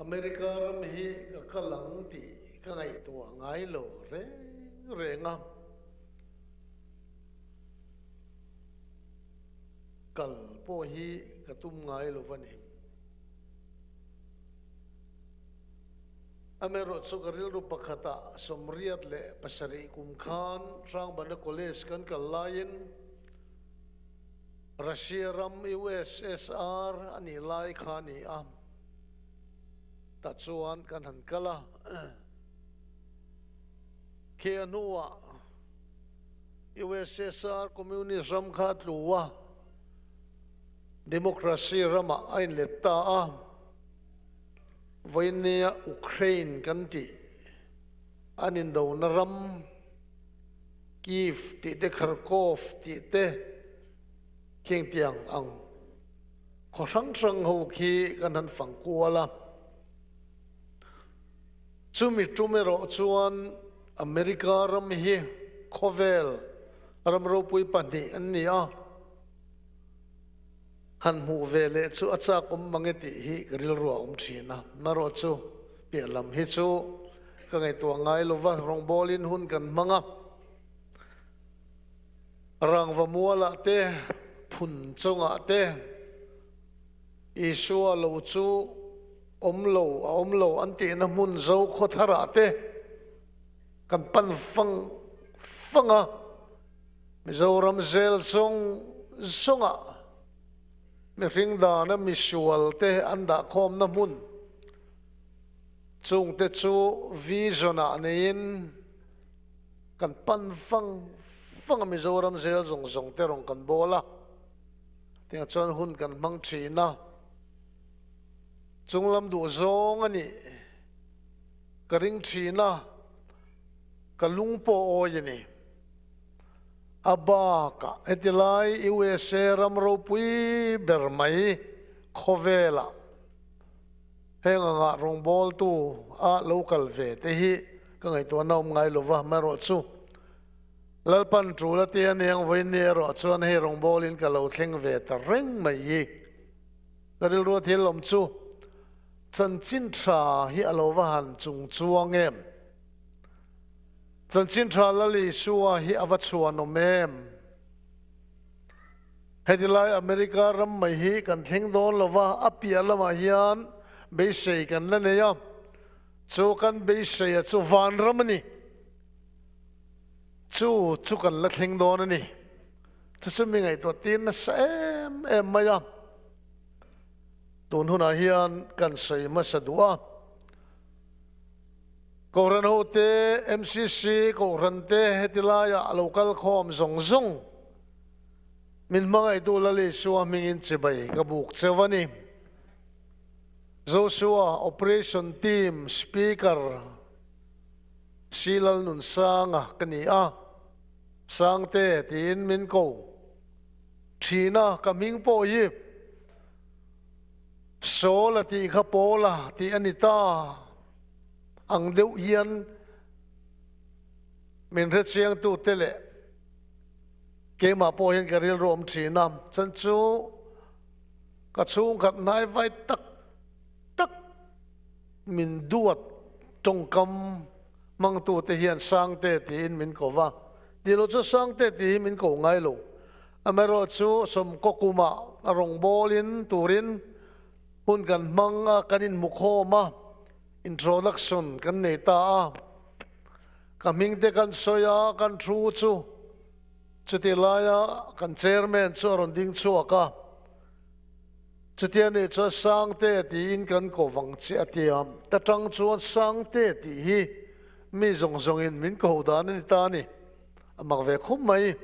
America ram hi ka kal ang tih ka ngaihtuah ngai lo reng reng a. Kal pawh hi ka tum ngai lo va ni. Amaherawhchu ka rilru pakhatah 87 kum khan Hrangbana College kan kal laiin Russia ram USSR a nih lai kha a ni a, tah chuan kan han kal a. Khi a hnuah USSR Communist ram kha a tlu a, Democracy ramah a inlet ta a. Vawinia Ukraine kan tih an indona ram Kyiv tih te Kharkov tih te khing tiang ang khaw hrang hrang ho khi kan han fang kual a. Chumi tum erawh chuan America ram hi khawvel ram ropui pahnih an ni a. Han hmuh ve leh chu a chak awm mang e tih hi ka rilru a awm thin a, marawh chu piah lam hi chu ka ngaihtuah ngai lo va, rawngbawlin hun kan hmang a, rangva mualah te, phun chungah te, Isua lo chu awm lo a awm lo an tihna hmun zo khawtharah te kan pan fang fang a. Mizoram zel zawng zawngah mihring dana misualte an dahkhawmna hmun chungte chu vision-ah neiin kan pan fang fang a, Mizoram zel zawng zawng te rawn kan bawl a, tiang chuan hun kan hmang thin a, chunglam duh zawng a nih ka ring thin a, ka lung pawh awi a ni. A bakah heti lai USA ram ropui ber mai khawvelah heng anga rawngbawltu a lo kal ve te hi ka ngaihtuahna awm ngai lova, amaherawh chu Lalpan tul a tia aniang vawiin erawh chuan hei rawngbawlin ka lo thleng ve ta reng mai hi ka rilru a thil awm chu chanchin tha hi a lo va han chung chuang em? Chanchin tha Lal Isua hi a va chhuanawm em? Heti lai America ram mai hi kan thleng dawn lo va, a piah lamah hian beisei kan la nei a, chu kan beiseia chu vanram a ni. Chu chu kan la thleng dawn a ni. Chu chu mi ngaihtuah tir nasa em em mai a. Tun hunah hian kan sawi hmasa duh a. Kohhran hote, MCC kohhran te heti laiah a lo kal khawm zawng zawng. Min hmangaihtu Lal Isua hmingin chibai ka buk cheu a ni. Joshua Operation Team Speaker Si Lalnunsanga ka ni a, Sangte tiin min ko thin a, ka hming pawh hi Saul a tih kha Paula tih a ni ta ang deuh hian min hrechiangtute leh keimah pawh hian ka rilru awm thin a, chuan chu ka chhungkhat hnaivai tak tak min duat tawngkam hmangtute hian Sangte tiin min ko va, tih loh chu Sangte tih hi min ko ngai lo. Amaherawhchu sawmkaw kumah a rawngbawlin turin hun kan hmang a, kan inhmukhawm a, introduction kan nei ta a. Ka hmingte kan sawi a, kan thu chu chutih laia kan chairman chu a rawn ding chhuak a. Chutia nih chuan Sangte tiin kan ko vang che a ti a, ta tang chuan Sangte tih hi mi zawng zawngin min ko dan a ni ta a ni. A mak ve khum mai.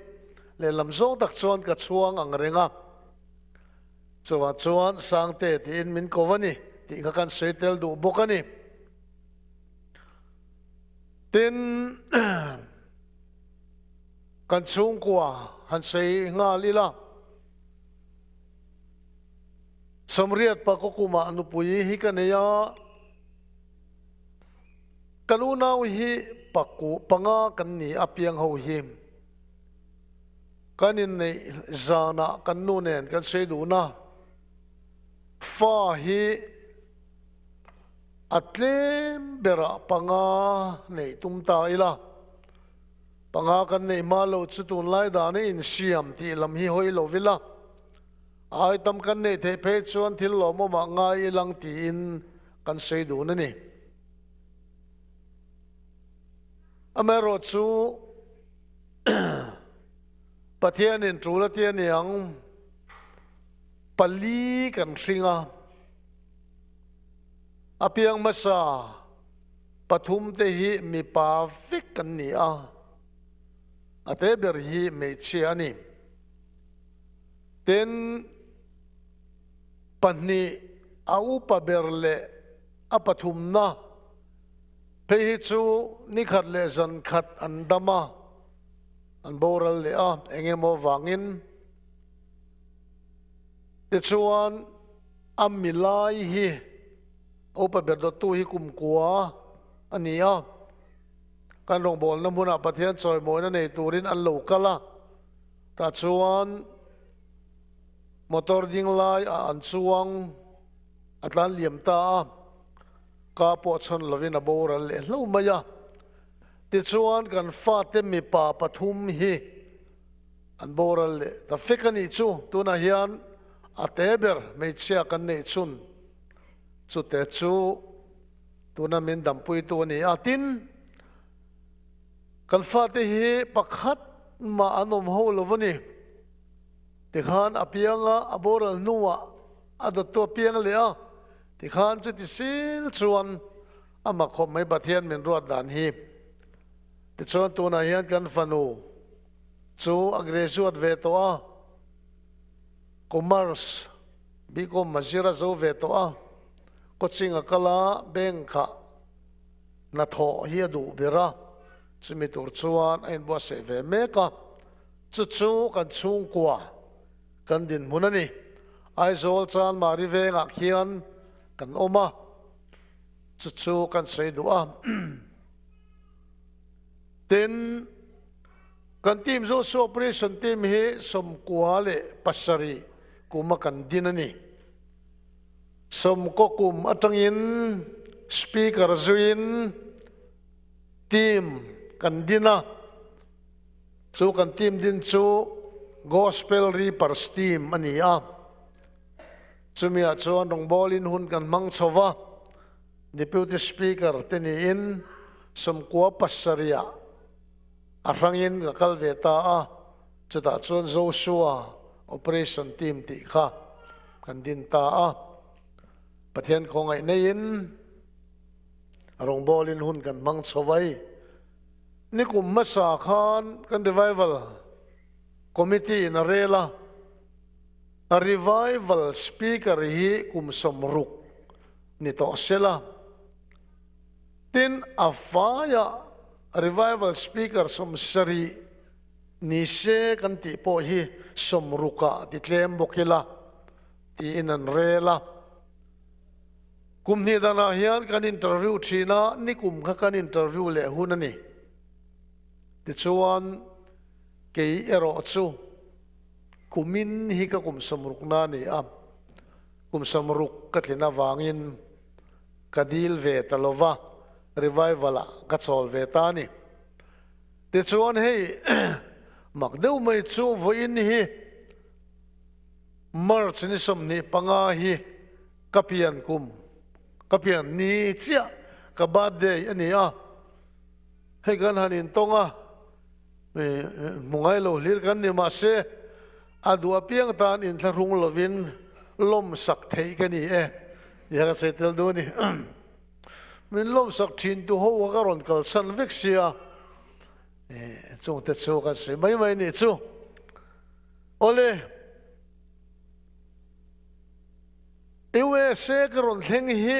Lehlam zawng tak chuan ka chhuang ang reng a. Chuvah chuan Sangte tiin min ko a ni tih kha kan sawi tel duh bawk a ni. Tin, kan chhungkua han sawi nghal ila. Sawmriat Pakaw kumah nupui hi ka nei a. Kan unau hi paku panga kan ni a piang ho hi kan inneih zanah kan nu nen kan sawi duhna fa hi. A tlem berah panga neih tum ta ila. Panga kan neih hma loh chu tunlai dana insiam tih lam hi hawi lo ila. Ai tam kan neih theih phei chuan thil lawmawmah ngai ilang tiin kan sawi dun a ni. Amaherawh chu Pathianin tul a ti a niang, pali kan hring a, a piang hmasa pathum te hi mipa vek kan ni a, a te ber hi hmeichhia a ni. Tin, pahnih a upa ber leh a pathumna phei hi chu nikhat leh zankhat an dam a, an boral leh a, eng emaw vangin. Tichuan, a milai hi a upa ber dawttu hi kumkua a ni a, kan rawngbawlna hmunah Pathian chawimawina nei turin an lo kal a, tah chuan motor ding lai ah an chuang a tlan liam ta a, ka pawh chhawn lovin a boral leh hlo mai a. Tichuan kan fate mipa pathum hi an boral leh ta fek a nih chu. Tunah hian a te ber hmeichhia kan neih chhun chute chu tuna min dampuitu a ni a. Tin, kan fate hi pakhat mah an awm ho lo a ni. Tikhan a pianga a boral hnuah a dawttu a piang leh a, tikhan chuti sil chuan a mak khawp mai Pathian min ruat dan hi. Tichuan tunah hian kan fanu chu a graduate ve tawh a, Commerce, BCom a zir a zo ve tawh a, coaching a kal a, bank ah hnathawh hi a duh ber a, chumi tur chuan a inbuatsaih ve mek a, chu chu kan chhungkua kan dinhmun a ni. Aizawl Chanmari vengah khian kan awm a. Chu chu kan sawi duh a. Tin, kan team Joshua Operation Team hi 97 kuma kan din a ni. 90 kum atangin speaker zuiin team kan din a. Chu kan team din chu Gospel Reapers Team a ni a. Chumiah chuan rawngbawlin hun kan hmang chho va, Deputy Speaker te niin 97 ah a hrangin ka kal ve ta a, chutah chuan Joshua Operation Team tih kha kan din ta a. Pathian khawngaih neiin rawngbawlin hun kan hmang chho va i nikum hmasa khan kan Revival Committee in a rel a, Revival Speaker hi kum 60 ni tawh sela, tin a faiah Revival Speaker 70 ni se kan tih pawh hi 60 ah ti tlem bawk ila tiin an rel a. Kum hnih danah hian kan interview thin a, nikum kha kan interview leh hun a ni. Tichuan kei erawh chu Kumin hi ka kum 60 na a ni a, kum 60 ka tlin avangin ka dil ve ta lo va, revival ah ka chawl ve ta a ni. Tichuan hei mak deuh mai chu vawiin hi March ni 25 hi ka pian kum, ka pian ni chiah, ka birthday a ni a, hei kan han intawng a. Hmu ngai lo hlir kan ni mahse a duh apiang tan inthlahrung lovin lawmsak theih ka ni e tih ka sawi tel duh a ni. Min lawmsak thin tu ho kha ka rawn kalsan vek sia, chungte chu kan sawi mai mai nih chu. Awle, USA ka rawn thleng hi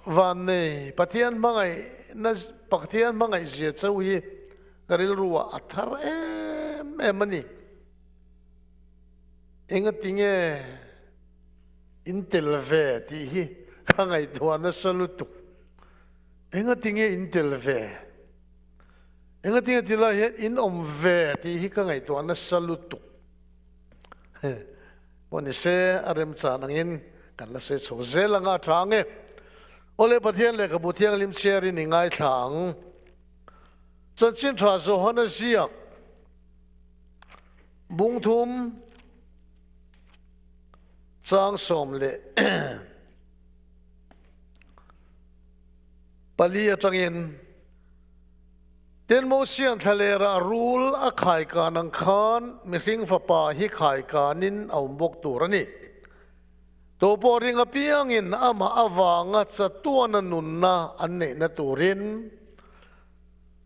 Vannei Pathian hmangaihna Pathian hmangaih zia chauh hi ka rilru ah a thar em em a ni. Engati nge in tel ve tih hi ka ngaihtuah nasa lutuk. Engati nge in tel ve? Engati nge tilai hian in awm ve tih hi ka ngaihtuah nasa lutuk. Pawh ni se a remchan angin. Kan la sawi chho zel anga a tha ang e. Awle Pathian lehkhabu thianghlim chhiarin i ngaithla ang. Chanchin tha Johana ziak bungthum chang 14 atangin Tin Mosian thlalera rul a khaikan ang khan mihring fapa hi khaikanin a awm bawk tur a ni. Tupawh ring apiangin amah avanga chatuana nunna an neihna turin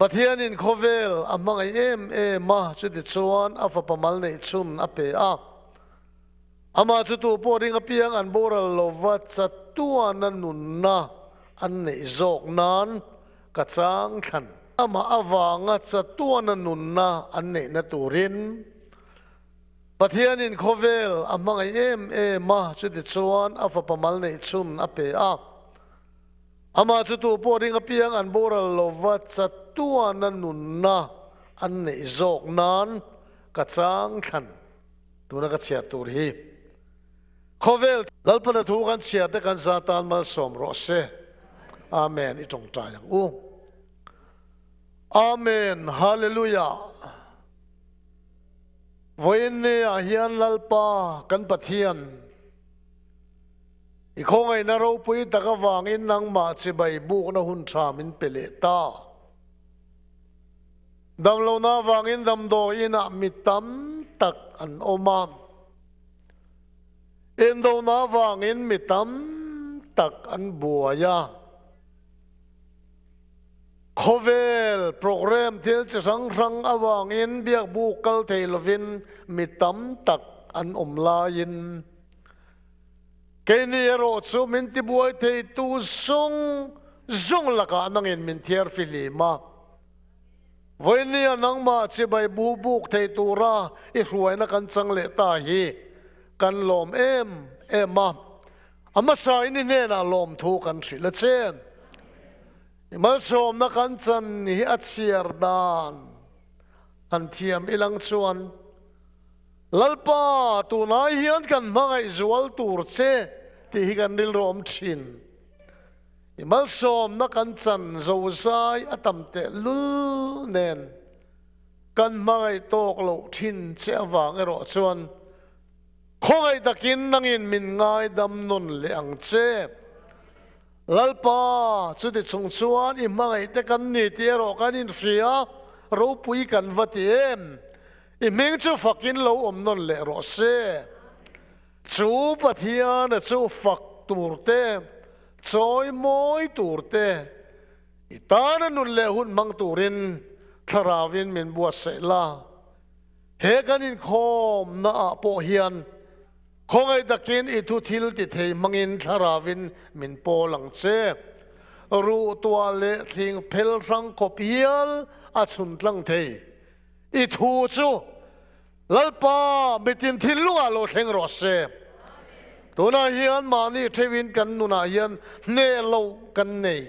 Pathianin khawvel a hmangaih em em a, chutichuan a fapa mal neih chhun a pe a. Amah chu tupawh ring apiang an boral lova chatuana nunna an neih zawk nan ka chang thlan. Amah avanga chatuana nunna an neihna turin Pathianin khawvel a hmangaih em em a, chutichuan a fapa mal neih chhun a pe a. Amah chu tupawh ring apiang an boral lova chatuana nunna an neih zawk nan ka chang thlan. Tuna ka chhiar tur hi khawvel Lalpana thu kan chhiar te kan za tan malsawm rawh se. Amen i tawngtai ang u. Amen Hallelujah. Vawiin ni ah hian Lalpa kan Pathian i khawngaihna ropui tak avangin nangmah chibai bukna hun tha min pe leh ta. Damlohna avangin damdawi inah mi tam tak an awm a. Indona avangin mi tam tak an buai a. Khawvel programme thil chi hrang hrang avangin biakbuk kal thei lovin mi tam tak an awm laiin keini erawh chu min tibuai theitu zawng zawng lakah nangin min thiar fihlim a. Vawinia nangmah chibai bu buk thei tura i hruaina kan chang leh ta hi kan lawm em em a, a hmasa in i hnenah lawmthu kan hrilh a che. I malsawmna kan chan hi a chhiar dan han thiam ilang chuan Lalpa tunai hian kan hmangaih zual tur che tih hi kan rilru awm thin. I malsawmna kan chan zozai a tam tehlul nen kan hmangaih tawk loh thin che avang erawh chuan khawngaih takin nangin min ngaidam nawn leh ang che. Lalpa, chuti chung chuan i hmangaihte kan ni tih erawh kan inhria, ropui kan va ti em? I hming chu fakin lo awm nawn leh rawh se. Chu Pathiana chu fak tur te, chawi mawi tur te, i tana nun leh hun hmang turin Thlarauin min buatsaih la. He kan inkhawmna ah pawh hian Khawngaih takin i thu thil ti thei hmangin Thlarauin min pawl ang che. Ruh tuah leh thling phel hrang khawp hial a chhun tlang thei. I thu chu Lalpa mitin thinlungah lo thleng rawh se. Tunah hian mahni theuhin kan nunah hian hneh loh kan nei.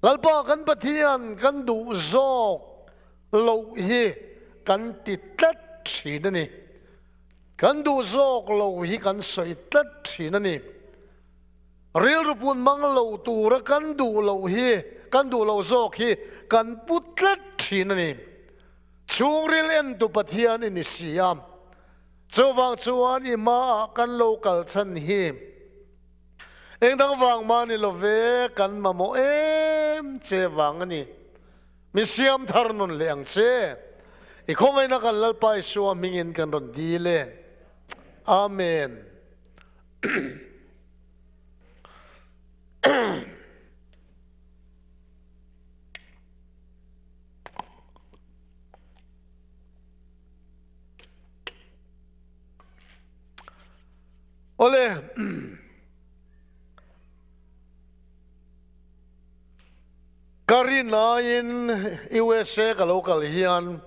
Lalpa kan Pathian kan duh zawk loh hi kan ti tlat thin a ni. Kan duh zawk lo hi kan sawi tlat thin a ni. Rilru pun mang lo tura kan duh loh hi, kan duh loh zawk hi kan pu tlat thin a ni. Chhungril entu Pathian i ni si a. Chuvang chuan i hmaah kan lo kal chhan hi engdang vang mah ni lo ve, kan mamawh em che vang a ni. Mi siam thar nun leh ang che. I khawngaihna kan Lalpa Isua hmingin kan rawn dil e. Amen. Awle. Ka rinaiin USA ka lo kal hian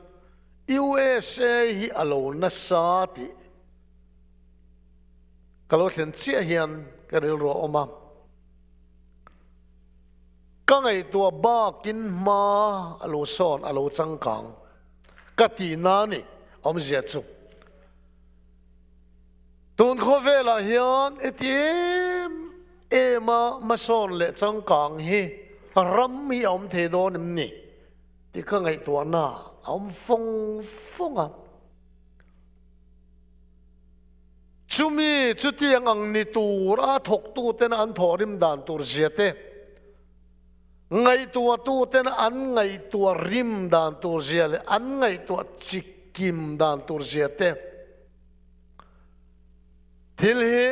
USA hi a lo nasa tih ka lo thlen chiah hian ka rilru a awm a. Ka ngaihtuah bakin hma a lo sawn a lo changkang ka tihna a ni awmzia chu. Tun khawvelah hian heti em em a hmasawn leh changkang hi ram hi a awm thei dawn em ni tih ka ngaihtuahna a awm fawng fawng a. Chumi chutiang ang ni tur a thawktuten an thawhrim dan tur zia te, ngaihtuahtuten an ngaihtuah rim dan tur zia leh an ngaihtuah chikim dan tur zia te, thil hi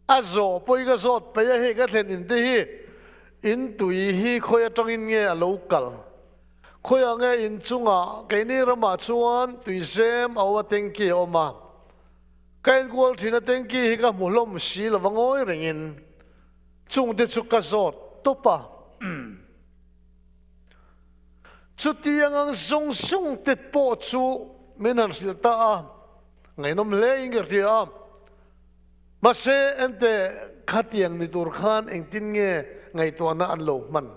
a zawh pawhin ka zawt peih a, hei ka thlen in te hi in tui hi khawi atangin nge a lo kal? Khawiah nge inchungah keini ramah chuan tuizem a awm a tanky a awm a, ka enkual thin a tanky hi ka hmu hlawm si lova ngawi rengin chungte chu ka zawt tawp a. Chutiang ang zawng zawng te pawh chu min han hrilh ta a, ngaihnawm hle in ka hria a. Mahse ente khatiang ni tur khan engtin nge ngaihtuahna an lo hman?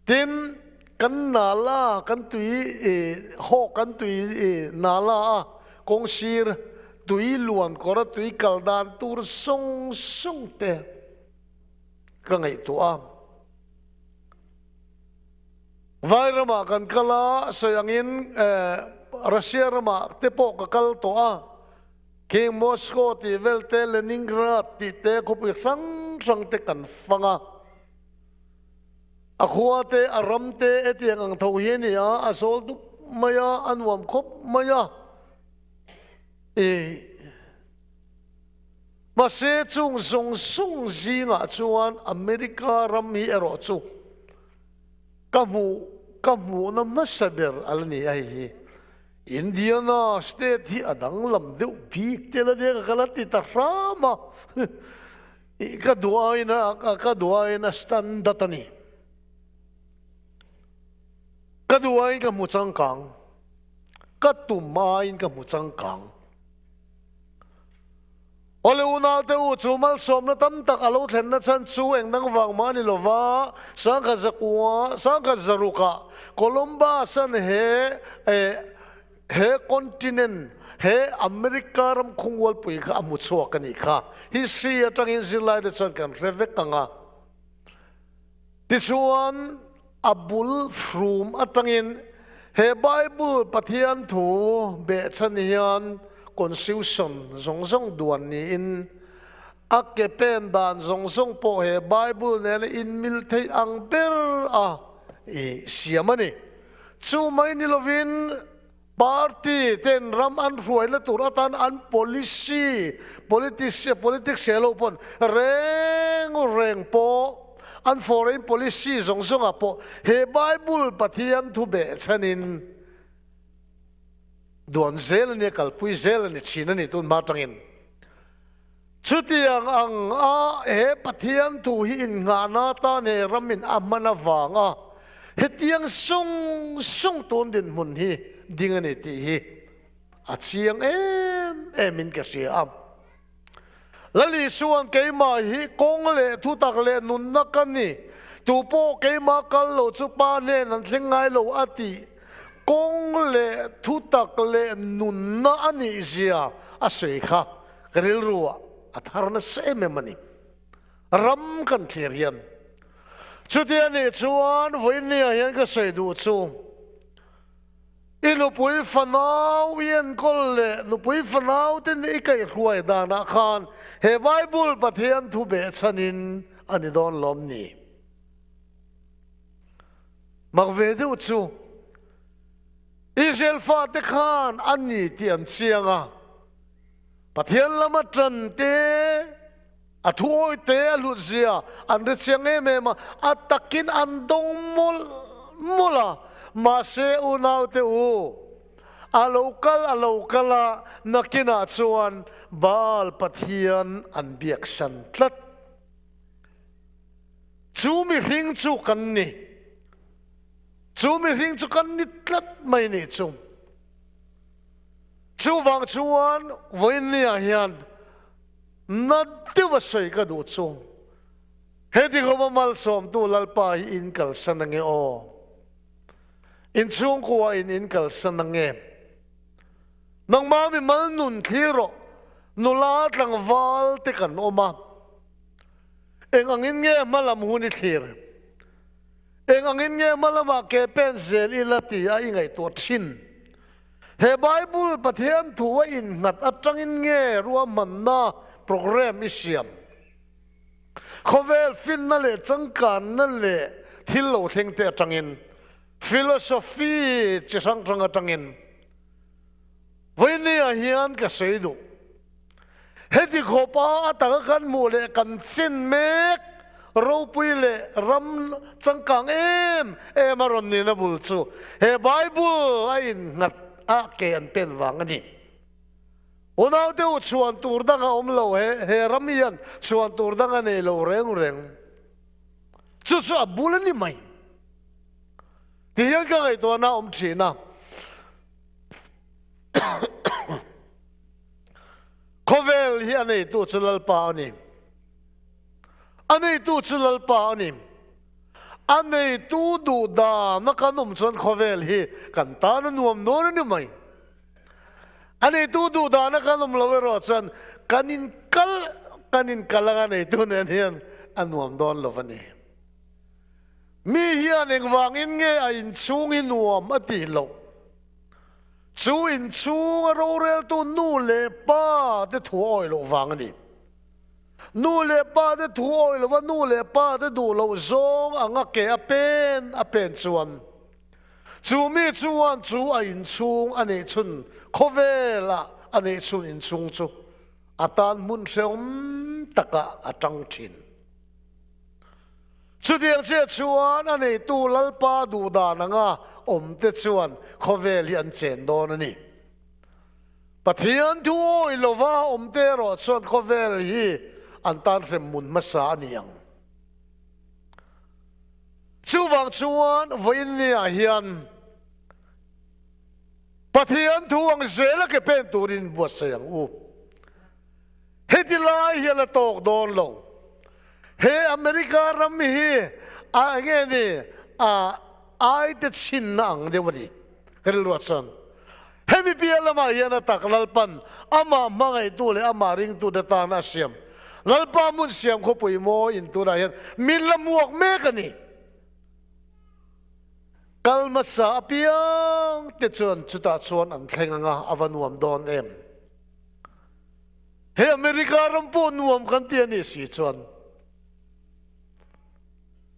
Tin, kan nala kan tui hawk kan tui nala a kawng sir tui luan kawr a tui kal dan tur sawng sawng te ka ngaihtuah a. Vai ramah kan kal a, sawi angin Russia ramah te pawh ka kal tawh a. King Moscow tih vel te, Leningrad tih te khawpui hrang hrang te kan fang a. A khua te, a ram te hetiang ang tho hi a ni a, a zawl dup mai a, a nuam khawp mai a. Ih. Mahse chung zawng zawng zingah chuan America ram hi erawh chu ka hmuh ka hmuhna hmasa ber a la ni a hei hi. Indiana state hi a danglam deuh bik tel a nia ka la ti ta hram a, ka duh aiin a ka duh aiin a standard a ni. Ka duh aiin ka hmu changkang, ka tum aiin ka hmu changkang. Awle unaute u, chu malsawmna tam tak a lo thlenna chhan chu eng dang vang mah a ni lova, sangkhat zakua, sangkhat zarukah Columbus-an he he continent, he America ram khungualpui kha a hmu chhuak a nih kha. History atangin zirlaite chuan kan hre vek ang a. Tichuan, a bul hrum atangin he Bible Pathian thu behchhan hian constitution zawng zawng duan niin a ke pen dan zawng zawng pawh he Bible nena inmil theih ang ber a i siam a ni. Chu mai ni lovin Party ten ram an hruaina tur atan an policy, politics, politics he lo pawn reng reng pawh an foreign policy zawng zawngah pawh he Bible Pathian thu behchhanin duan zel a nia, kalpui zel a ni thin a ni tun hma atangin. Chutiang ang a he Pathian thu hi innghahna atan he ramin a hman avanga hetiang sung sung tun dinhmun hi ding a ni tih hi a chiang em em in ka hria a. Lal Isua'n keimah hi kawng leh thutak leh nunna ka ni, tupawh keimah kal lo chu Pa hnen an thleng ngai lo a tih kawng leh thutak leh nunna a nih zia a sawi kha. Ka rilru ah a thar nasa em em a ni. Ram kan thlir hian. Chuti a nih chuan vawiinniah hian ka sawi duh chu i nupui fanau i enkawl leh nupui fanau te i kaihhruai danah khan he Bible Pathian thu behchhanin a ni dawn lawm ni. Mak ve deuh chu Israel fate khan a ni tih an chiang a. Pathian lama tan te, a thuawi te a hlut zia an hre chiang em em a, a takin an dawng mawlh mawlh a, mahse unaute u, a lo kal a lo kal a, nakinah chuan Baal Pathian an biaksan tlat. Chu mihring chu kan ni, chu mihring chu kan ni tlat mai nih chu. Chuvang chuan vawiinniah hian na deuh a sawi ka duh chu, heti khawpa malsawmtu Lalpa hi in kalsan ange aw? In chhungkua in in kalsan ange? Nangmah mi mal nun thlir rawh, nula tlangval te kan awm a. Eng angin nge hma lam hun i thlir? Eng angin nge hma lamah ke pen zel ila ti a i ngaihtuah thin? He Bible Pathian thu a innghat atangin nge ruahmanna program i siam? Khawvel finna leh changkanna leh thil lo thleng te atangin, philosophy chi hrang hrang atangin vawinia hian ka sawi duh. Heti khawpa a taka kan hmuh leh kan chin mek ropui leh ram changkang em em a rawn nihna bul chu he Bible a innghat a ke an pen vang a ni. Unaute u chhuan tur dang a awm lo, he he ram hian chhuan tur dang a nei lo reng reng. Chu chu a bul a ni mai. Ti hian ka ngaihtuahna a awm thin a. Khawvel hi a neitu chu Lalpa a ni. A neitu chu Lalpa a ni. A neitu duh dana kan awm chuan khawvel hi kan tan a nuam dawn a ni mai. A neitu duh dana kan awm lo erawh chuan kan inkal kan inkal anga neitu nen hian a nuam dawn lo a ni. Mi hian engvangin nge a inchhung hi nuam a tih loh? Chu inchhunga roreltu nu leh pa te thu a awih loh vang a ni. Nu leh pa te thu a awih lova nu leh pa te duh loh zawng anga ke a pen a pen chuan Chu mi chuan chu a inchhung a neih chhun khawvelah a neih chhun inchhung chu a tan hmun hrehawm takah a tang thin. Chutiang chiah chuan a neitu Lalpa duhdan anga awmte chuan khawvel hi an chen dawn a ni. Pathian thu awih lova awmte erawh chuan khawvel hi an tan hremhmun hmasa a ni ang. Chuvang chuan vawiinniah hian Pathian thu ang zela ke pen turin buatsaih ang u. Heti lai hi a la tawk dawn lo. He America ram hi a enge ni a aite chhinna ang deuh a ni. Ka rilruah chuan hemi piah lamah hian a tak Lalpan amah hmangaihtu leh amah ringtute tana a siam Lalpa hmun siam khawpui mawi in tunah hian min la hmuak mek a ni. Kal hmasa apiang te chuan chutah chuan an thleng anga a va nuam dawn em. He America ram pawh nuam kan ti a nih si chuan.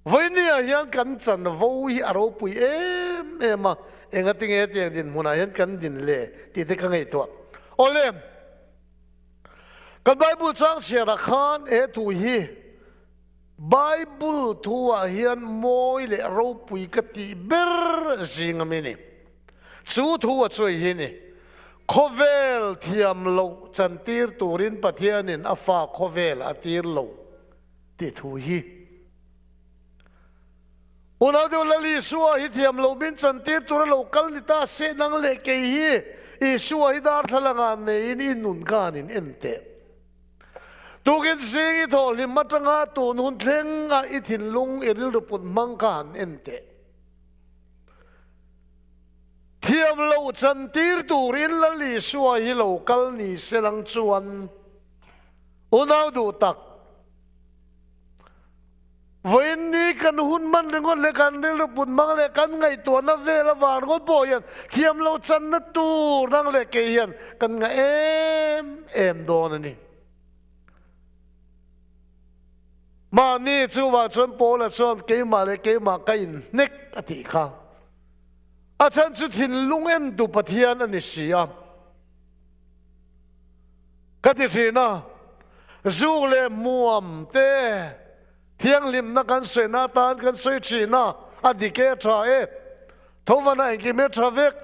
Vawinia hian kan chanvo hi a ropui em em a, engatinge hetiang dinhmunah hian kan din le tih te ka ngaihtuah. Awle, kan Bible chang chhiarah khan he thu hi Bible thuah hian mawi leh ropui ka tih ber zing a mi ni. Chu thu a chuai hi ni, khawvel thiam loh chantir turin Pathianin a fa khawvel a tir lo. Tih thu hi. Unau deuh Lal Isua hi thiam lo min chantir tura lo kal ni ta se nang leh kei hi Isua hi darthlalang ah neiin i nun kha han in en teh. Tukin zing i thawhhlim atanga tun hun thleng ah i thinlung i rilru put hmang kha han en teh. Thiam lo chantir turin Lal Isua hi lo kal ni se lang chuan Unau duh tak, vawiin ni kan hun hman ringawt leh kan rilru put hmang leh kan ngaihtuahna vel avang ringawt pawh hian thiam lo channa tur nang leh kei hian kan ngah em em dawn a ni. Mahni chuvang chuan Paula chuan keimah leh keimah ka inhnek a tih kha. A chhan chu thinlung entu Pathian a ni si a. Ka ti thin a, zuk leh hmuam te thianghlimna kan sawina atan kan sawi thin a, a dik e a tha e, thovana engkim hi a tha vek,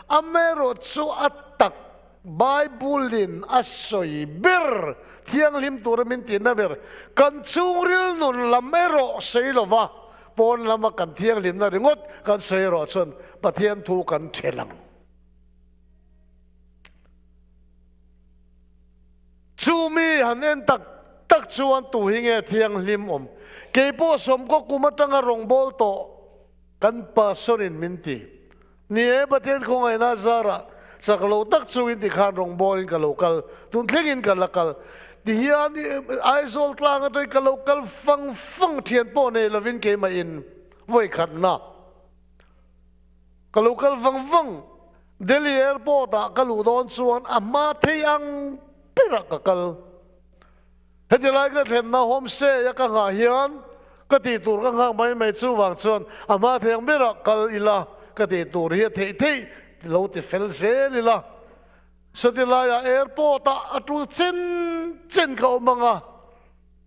amaherawh chu a tak Bible-in a sawi ber thianghlim tura min tihna ber kan chhungril nun lam erawh sawi lova pawn lama kan thianghlimna ringawt kan sawi erawh chuan Pathian thu kan thelh ang. Chu mi han en tak tak chuan tu hi nge thianghlim awm? Kei pawh sawmkaw kum atanga rawngbâwl tawh kan Pastor-in min ti. Ni e, Pathian khawngaihna zarah. Chak lo tak chungin tikhan rawngbawlin ka lo kal, tun thlengin ka la kal. Tihian Aizawl tlang atangin ka lo kal fang fang thian pawh nei lovin keimahin vawikhatna ka lo kal vang vang. Delhi airport ah ka luh dawn chuan a hma thei ang berah ka kal. Heti lai ka thlenna homestay a ka nghah hian ka tih tur ka nghak mai mai chuvang chuan a hma thei ang berah kal ila ka tih tur hi a theih theih lo ti fel zel ila. Sawti laiah airport ah a tul chen chen ka awm ang a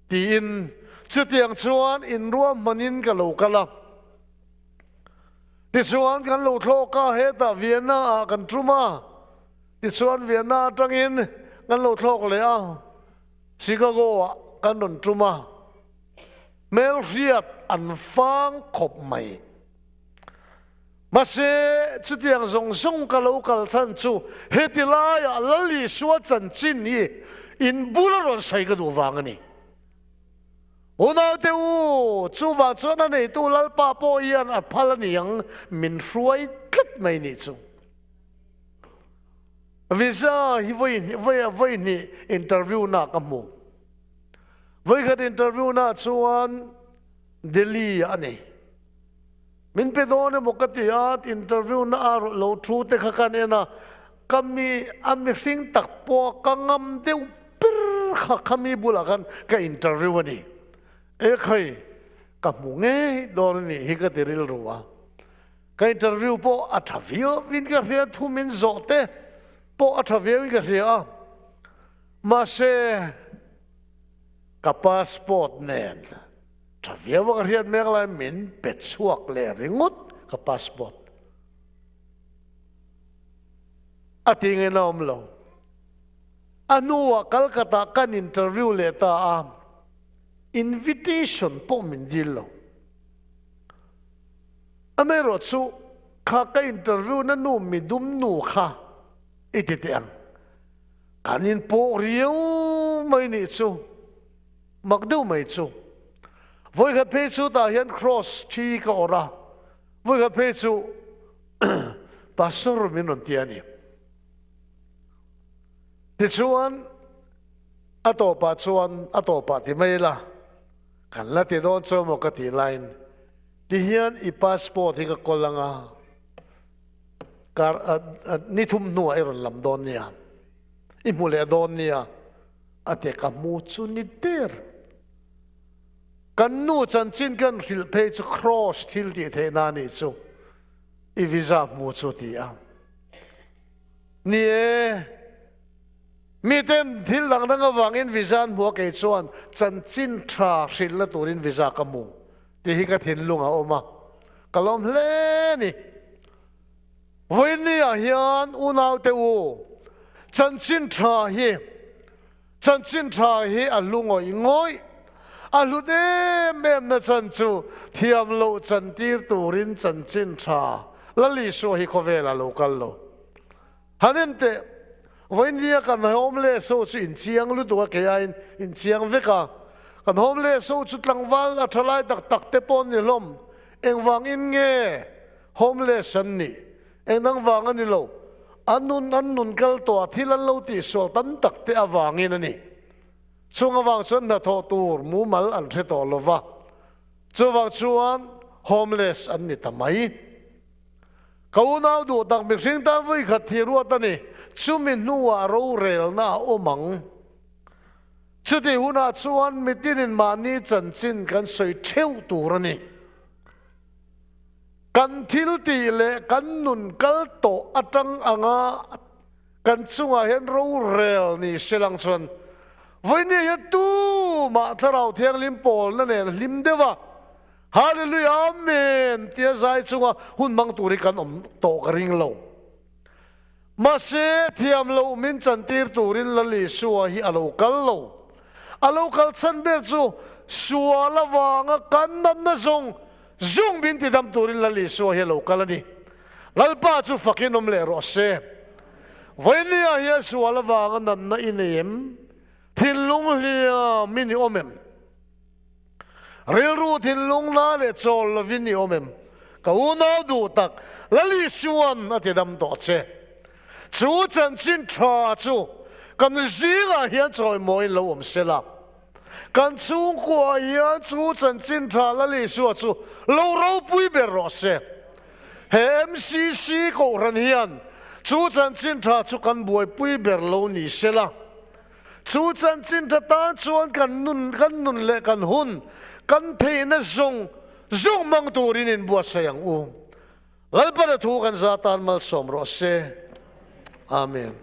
tiin chutiang chuan inruahmanin ka lo kal a. Tichuan kan lo thlawk a, hetah Vienna ah kan tum a. Tichuan Vienna atangin kan lo thlawk leh a, Chicago ah kan rawn tum a. Hmelhriat an fang khawp mai. Mahse chutiang zawng zawng ka lo kal chhan chu heti laiah Lal Isua chanchin hi in bula rawn sawi ka duh vang a ni. Unaute u, chuvang chuan a neitu Lalpa pawh hian a phal a ni ang, min hruai tlat mai nih chu. Visa hi vawi hnih interview na ka hmu. Vawikhat interview na chuan Delhi a ni. Min pe dawn emaw ka ti a, interview na a lo thu te kha kan en a, ka mi a mihring tak pawh ka ngam deuh ber kha kha mi bulah khan ka interview a ni. E khai, ka hmu ngei dawn a nih hi ka ti rilru a. Ka interview pawh a tha viau in ka hria, thu min zawh te pawh a tha viau in ka hria a, mahse ka passport nen tha viau a ka hriat mek lai min pe chhuak leh ringawt ka passport a ti ngei na awm lo. A hnuah Calcutta kan interview leh ta a, invitation pawh min dil lo. Amaherawh chu kha ka interview na nu midum nu kha i ti teh ang. Kan inpawh riau mai nih chu, mak deuh mai chu. Vawikhat phei chu tah hian cross thi ka awrh a, vawikhat phei chu pastor min rawn ti a ni. Tichuan a tawpah chuan a tawpah ti mai ila. Kan la ti dawn chu maw ka tih laiin tihian i passport hi ka kawl anga kar ni thum hnuah i rawn lam dawn nia, i hmu leh dawn nia a ti ka hmu chu ni der. Kan nu chanchin kan hrilh phei chu cross thil tih theihna a nih chu i visa hmu chu ti a. Ni e. Miten thil dang dang avangin visa an hmu a, kei chuan chanchin tha hrilhna turin visa ka hmu tih hi ka thinlung a awm a, ka lawm hle a ni. Vawiinni ah hian unaute u, chanchin tha hi chanchin tha hi a hlu ngawih ngawih, a hlut em em na chan chu thiam loh chantir turin chanchin tha Lal Isua hi khawvelah lo kal lo. Han en teh, vawinia kan homeless ho chu inchiang lutuk a, kei aiin inchiang vek a. Kan homeless ho chu tlangval a tha lai tak tak te pawh an ni hlawm. Engvangin nge homeless an nih? Engdang vang a ni lo. An nun an nun kal tawh a, thil an lo tihsual tam tak te avangin a ni. Chung avang chuan hnathawh tur mumal an hre tawh lo va, chuvang chuan homeless an ni ta mai. Ka unau duh tak mihring tan vui khat thi ruat a ni, chumi hnuah rorelna a awm ang. Chutih hunah chuan mitinin mahni chanchin kan sawi theuh tur a ni. Kan thil tih leh kan nun kal tawh atang anga kan chungah hian rorel ni se lang chuan vawinia hian tumah Thlarau Thianghlim pawlna nen hlim deuh a, Hallelujah Amen tia zai chunga hun hmang tur hi kan awm tawh ka ring lo. Mahse thiam loh min chantir turin Lal Isua hi a lo kal lo. A lo kal chhan ber chu sual avanga kan natna zawng zawng min tidam turin Lal Isua hi a lo kal a ni. Lalpa chu fakin awm leh rawh se. Vawinia hian sual avanga natna i nei em? Thinlung hliam in i awm em? Rilru thinlung na leh chawl lovin i awm em? Ka unau duh tak, Lal Isuan a ti dam tawh che. Chu chanchin tha chu kan zingah hian chawimawiin lo awm se la, kan chhungkuaah hian chu chanchin tha Lal Isua chu lo ropui ber rawh se. He MCC Kohhran hian chu chanchin tha chu kan buaipui ber lo ni se la, chu chanchin tha tan chuan kan nun kan nun leh kan hun kan theihna zawng zawng hmang turin inbuatsaih ang u. Lalpana thu kan za tan malsawm rawh se. Amen.